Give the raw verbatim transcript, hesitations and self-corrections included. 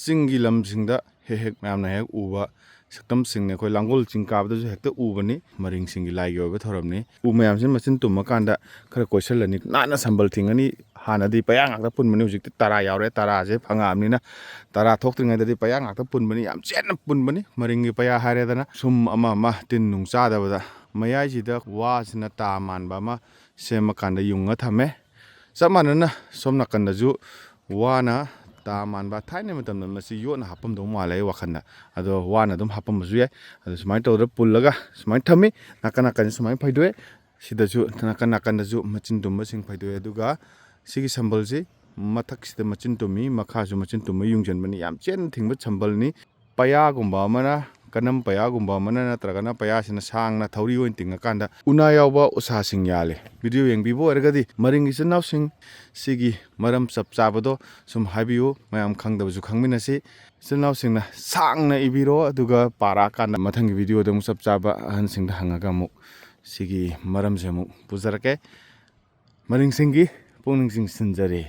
ꯆꯤꯡꯒꯤ ꯂꯝꯁꯤꯡꯗ ꯍꯦꯛ ꯍꯦꯛ ꯃꯌꯥꯝꯅ ꯍꯦꯛ ꯎꯕ ꯁꯛꯇꯝꯁꯤꯡꯅꯤ꯫ ꯑꯩꯈꯣꯏ ꯂꯥꯡꯒꯣꯜ ꯆꯤꯡ ꯀꯥꯕꯗꯁꯨ ꯍꯦꯛꯇ ꯎꯕꯅꯤ꯫ ꯃꯔꯤꯡꯁꯤꯡꯒꯤ ꯂꯥꯏꯒꯤ ꯑꯣꯏꯕ ꯊꯧꯔꯝꯅꯤ꯫ ꯎ ꯃꯌꯥꯝꯁꯤ ꯃꯆꯤꯟ ꯇꯨꯝꯃꯀꯥꯟꯗ ꯈꯔ ꯀꯣꯏꯁꯤꯜꯂꯅꯤ꯫ ꯅꯥꯟꯅ ꯁꯝꯕꯜ ꯊꯤꯡꯉꯅꯤ꯫ ꯍꯥꯟꯅꯗꯤ ꯄꯩꯌꯥ ꯉꯥꯛꯇ ꯄꯨꯟꯕꯅꯤ, ꯍꯧꯖꯤꯛꯇꯤ ꯇꯔꯥ ꯌꯥꯎꯔꯦ꯫ ꯇꯔꯥꯁꯦ ꯐꯪꯉꯛꯑꯕꯅꯤꯅ ꯇꯔꯥ ꯊꯣꯛꯇ꯭ꯔꯤꯉꯩꯗꯗꯤ ꯄꯩꯌꯥ ꯉꯥꯛꯇ ꯄꯨꯟꯕꯅꯤ꯫ ꯌꯥꯝ ꯆꯦꯠꯅ ꯄꯨꯟꯕꯅꯤ꯫ ꯃꯔꯤꯡꯒꯤ ꯄꯩꯌꯥ ꯍꯥꯏꯔꯦꯗꯅ ꯁꯨꯝ ꯑꯃ ꯑꯃ ꯇꯤꯟ ꯅꯨꯡ ꯆꯥꯗꯕꯗ꯫ ꯃꯌꯥꯏꯁꯤꯗ ꯋꯥꯁꯤꯅ ꯇꯥ ꯃꯥꯟꯕ ꯑꯃ ꯁꯦꯝꯃꯀꯥꯟꯗ ꯌꯨꯡꯉ ꯊꯝꯃꯦ꯫ ꯆꯞ ꯃꯥꯟꯅꯅ ꯁꯣꯝ ꯅꯥꯀꯟꯗꯁꯨ ꯋꯥꯅ ꯇꯥ ꯃꯥꯟꯕ, ꯊꯥꯏꯅ ꯃꯇꯝꯗ ꯃꯁꯤ ꯌꯣꯠꯅ ꯍꯥꯞꯄꯝꯗꯧ ꯃꯥꯜꯂꯦ ꯑꯩ ꯋꯥꯈꯜꯗ꯫ ꯑꯗꯣ ꯋꯥꯅ ꯑꯗꯨꯝ ꯍꯥꯞꯄꯝꯕꯁꯨ ꯌꯥꯏ꯫ ꯑꯗꯣ ꯁꯨꯃꯥꯏꯅ ꯇꯧꯗꯅ ꯄꯨꯜꯂꯒ ꯁꯨꯃꯥꯏꯅ ꯊꯝꯃꯤ꯫ ꯅꯥꯀꯟ ꯅꯥꯀꯟꯁꯦ ꯁꯨꯃꯥꯏꯅ ꯐꯩꯗꯣꯛꯑꯦ꯫ ꯁꯤꯗꯁꯨ ꯅꯥꯀꯟ ꯅꯥꯀꯟꯗꯁꯨ ꯃꯆꯤꯟ ꯇꯨꯝꯕꯁꯤꯡ ꯐꯩꯗꯣꯛꯑꯦ꯫ ꯑꯗꯨꯒ ꯁꯤꯒꯤ ꯁꯝꯕꯜꯁꯤ ꯃꯊꯛꯁꯤꯗ ꯃꯆꯤꯟ ꯇꯨꯝꯃꯤ, ꯃꯈꯥꯁꯨ ꯃꯆꯤꯟ ꯇꯨꯝꯕ ꯌꯨꯡꯁꯤꯟꯕꯅꯤ꯫ ꯌꯥꯝ ꯆꯦꯠꯅ ꯊꯤꯡꯕ ꯁꯝꯕꯜꯅꯤ꯫ ꯄꯩꯌꯥꯒꯨꯝꯕ ꯑꯃꯅ, ꯀꯅꯝ ꯄꯩꯌꯥꯒꯨꯝꯕ ꯑꯃꯅ ꯅꯠꯇ꯭ꯔꯒꯅ ꯄꯩꯌꯥꯁꯤꯅ ꯁꯥꯡꯅ ꯊꯧꯔꯤ ꯑꯣꯏꯅ ꯇꯤꯡꯉꯀꯥꯟꯗ ꯎꯅꯥ ꯌꯥꯎꯕ ꯎꯁꯥꯁꯤꯡ ꯌꯥꯜꯂꯤ꯫ ꯚꯤꯗꯤꯑꯣ ꯌꯦꯡꯕꯤꯕ ꯑꯣꯏꯔꯒꯗꯤ ꯃꯔꯤꯡ ꯏꯆꯤꯟ ꯏꯅꯥꯎꯁꯤꯡ ꯁꯤꯒꯤ ꯃꯔꯝ ꯆꯞ ꯆꯥꯕꯗꯣ ꯁꯨꯝ ꯍꯥꯏꯕꯤꯌꯨ꯫ ꯃꯌꯥꯝ ꯈꯪꯗꯕꯁꯨ ꯈꯪꯃꯤꯟꯅꯁꯤ꯫ ꯏꯆꯤꯟ ꯏꯅꯥꯎꯁꯤꯡꯅ ꯁꯥꯡꯅ ꯏꯕꯤꯔꯣ, ꯑꯗꯨꯒ ꯄꯥꯔꯛꯑꯀꯥꯟꯗ ꯃꯊꯪꯒꯤ ꯚꯤꯗꯤꯑꯣꯗ ꯑꯃꯨꯛ ꯆꯞ ꯆꯥꯕ ꯑꯍꯟꯁꯤꯡꯗ ꯍꯪꯉꯒ ꯑꯃꯨꯛ ꯁꯤꯒꯤ ꯃꯔꯝꯁꯦ ꯑꯃꯨꯛ ꯄꯨꯖꯔꯛꯀꯦ꯫ ꯃꯔꯤꯡꯁꯤꯡꯒꯤ ꯄꯨꯛꯅꯤꯡ ꯆꯤꯡꯁꯤꯟꯖꯔꯤ꯫